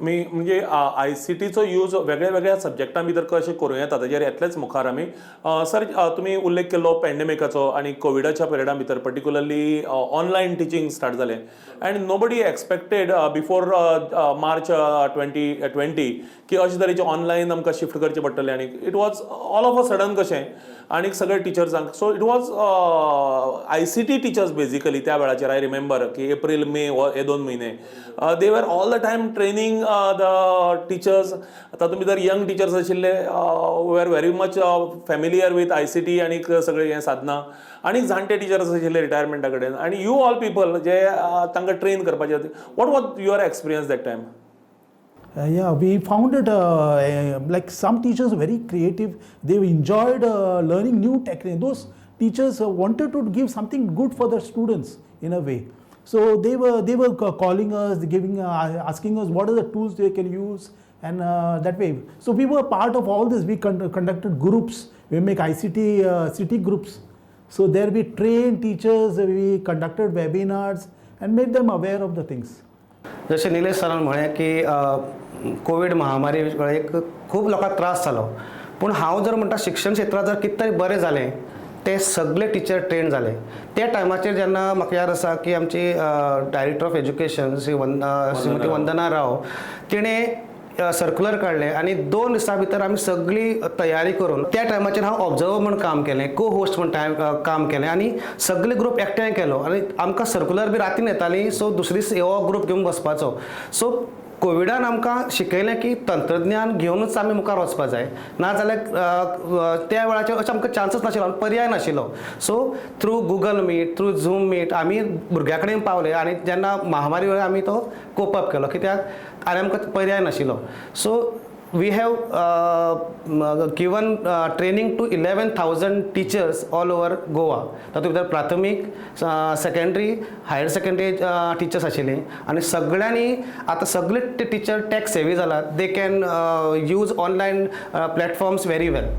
आमी म्हणजे I C टीचो use वेगळ्या वेगळ्या सब्जॅक्टां भितर कशें करूं येता ताजेर येतलेच मुखार आमी. सर, तुमी उल्लेख केल्लो पॅन्डेमिकाचो आनी कोविडाच्या पिरियडा भितर पर्टिक्युलरली ऑनलायन टिचींग स्टार्ट जालें and nobody expected before March 2020 की अशे तरेचें ऑनलायन आमकां शिफ्ट करचें पडटलें आनी it was all of a sudden कशें आनी सगळे टिचर्सांक. So it was ICT teachers basically. त्या वेळाचेर I remember की एप्रील मे हो हे 2 म्हयने they were all the time training the teachers. तातूंत भितर यंग टिचर्स आशिल्ले were very much familiar with ICT आनी सगळे हें साधनां आनी जाणटे टिचर्स आशिल्ले रिटायरमेंटा कडेन आनी you all people जे तांकां ट्रेन करपाचे. What was your experience that time? Yeah, we found it like some teachers very creative. They enjoyed learning new techniques. Those teachers wanted to give something good for the students in a way. So they were calling us, giving, asking us what are the tools they can use, and that way. So we were part of all this. We conducted groups. We make ICT city groups. So there we trained teachers. We conducted webinars and made them aware of the things. जशें निलेश सरान म्हळें की Covid महामारी वेळेक खूब लोकांक त्रास जालो, पूण हांव जर म्हणटा, शिक्षण क्षेत्रांत जर कितें तरी बरें जालें ते सगळे टिचर ट्रेन जाले. त्या टायमाचेर जेन्ना म्हाका याद आसा की आमची डायरेक्टर ऑफ एज्युकेशन श्री वंद श्रीमती वंदना राव, तिणें सर्कुलर काडलें आनी 2 दिसां भितर आमी सगळी तयारी करून, त्या टायमाचेर हांव ऑब्जर्वर म्हूण काम केलें, को होस्ट म्हूण टायम काम केलें आनी सगळे ग्रुप एकठांय केलो आनी आमकां सर्कुलर बी रातीन येताली, सो दुसरे दीस हो ग्रुप घेवन बसपाचो. सो कोविडान आमकां शिकयलें की तंत्रज्ञान घेवनूच आमी मुखार वचपा जाय, नाजाल्यार त्या वेळाचेर अशें आमकां चान्सच नाशिल्लो आनी पर्याय नाशिल्लो. So through Google Meet, through Zoom Meet आमी भुरग्यां कडेन पावले आनी जेन्ना महामारी वेळार आमी तो कोप अप केलो, कित्याक आनी आमकां पर्याय नाशिल्लो. So we have given training to 11,000 teachers all over Goa. तातूंत भितर प्राथमीक, सेकेंडरी, हायर सेकेंडरी टिचर्स आशिल्ली आनी सगळ्यांनी आतां सगळे टिचर टॅक सेवी जालात. They can use online platforms very well.